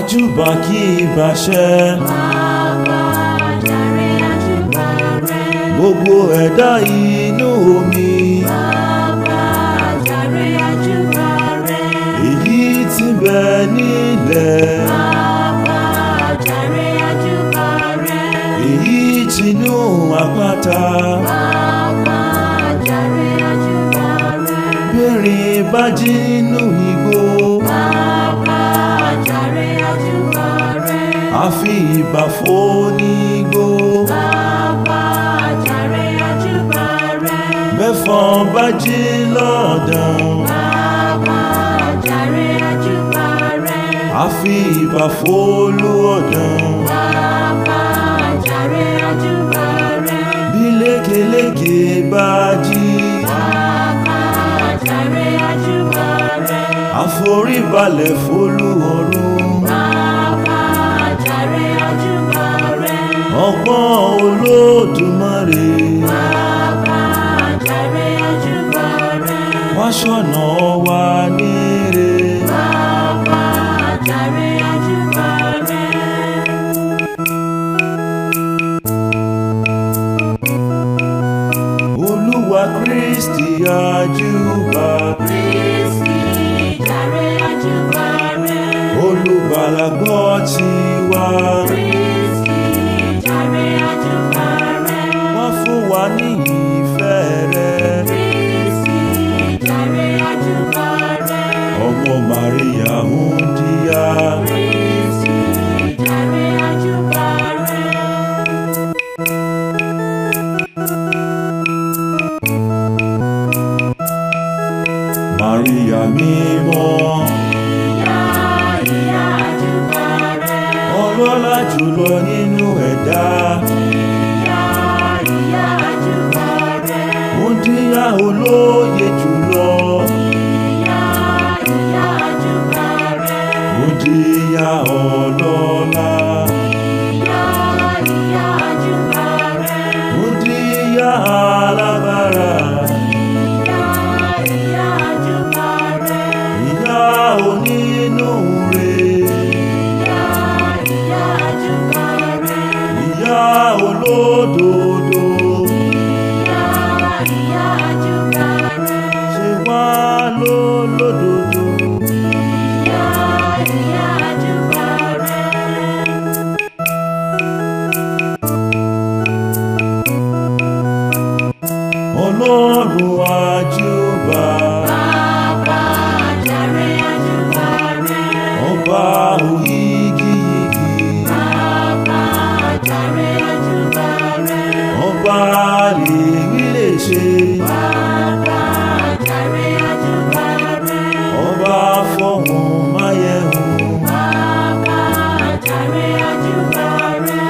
Àjúbà kí ìbà ṣẹ. Bàbá jàre àjúbà rẹ. Gbogbo ẹ̀dá inú omi. Bàbá jàre àjúbà rẹ. Èyí tí ń bẹ nílẹ̀. Bàbá jàre àjúbà rẹ. Èyí tinú àpáta. Bàbá jàre àjúbà rẹ. Bẹ́ẹ̀rin bá jí nínú igbó. Bàbá jàre àjúbà rẹ. Àfi ìbà fónígbó. Bàbá jàre àjúbà rẹ. Bẹ́fọn bá jí lọ́dàn. Bàbá jàre àjúbà rẹ. Àfi ìbà fólú ọ̀dàn. Bàbá jàre àjúbà rẹ. Bí lékeleke bá jí. Bàbá jàre àjúbà rẹ. Àforíbalẹ̀ fólú ọ̀run. Bàbá jàre àjúbà rẹ. Ọgbọ́n Olódùmarè. Bàbá jàre àjúbà rẹ. Wá ṣọ̀nà wa níre. Bàbá jàre àjúbà rẹ. Olúwa Kristi àjúbà. Kristi jàre àjúbà rẹ. Olùgbàlà gbọ́ tiwa. Kristi jàre àjúbà rẹ. Wá fún wa ní ìfẹ́ rẹ. Kristi jàre àjúbà rẹ. Ọmọ Màríà Húndíá. Kristi jàre àjúbà rẹ. Màríà mímọ́. Ìyá ìyá àjúbà rẹ. Ọlọ́lá jùlọ nínú ẹ̀dá. Ìyá ìyá àjúbà rẹ. Húndíá olóye jùlọ. Ìyá ìyá àjúbà rẹ. Húndíá ọlọ́lá. Ìyá ìyá àjúbà rẹ. Húndíá alágbára. Ìyá ìyá àjúbà rẹ. Ìyá onínúure. Ìyá ìyá àjúbà rẹ. Ìyá olódodo. Ìyá ìyá àjúbà rẹ. Ṣe wá lólódodo. Ìyá ìyá àjúbà rẹ. Ọlọ́run àjúbà. Bàbá jàre àjúbà rẹ. Ọba òyigiyigi. Bàbá jàre àjúbà rẹ. Ọba lèwí lè ṣe. Bàbá jàre àjúbà rẹ. Ọba fọ̀hún máyẹ̀hún. Bàbá jàre àjúbà rẹ.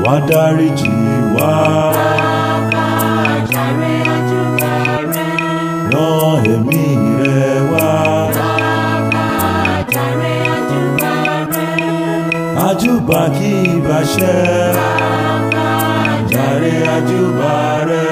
Wá dáríjì wá. Bàbá jàre àjúbà rẹ. Rán ẹ̀mí rẹ wá. Bàbá jàre àjúbà rẹ. Àjúbà kí ìbà ṣẹ. Bàbá Jàre àjúbà rẹ.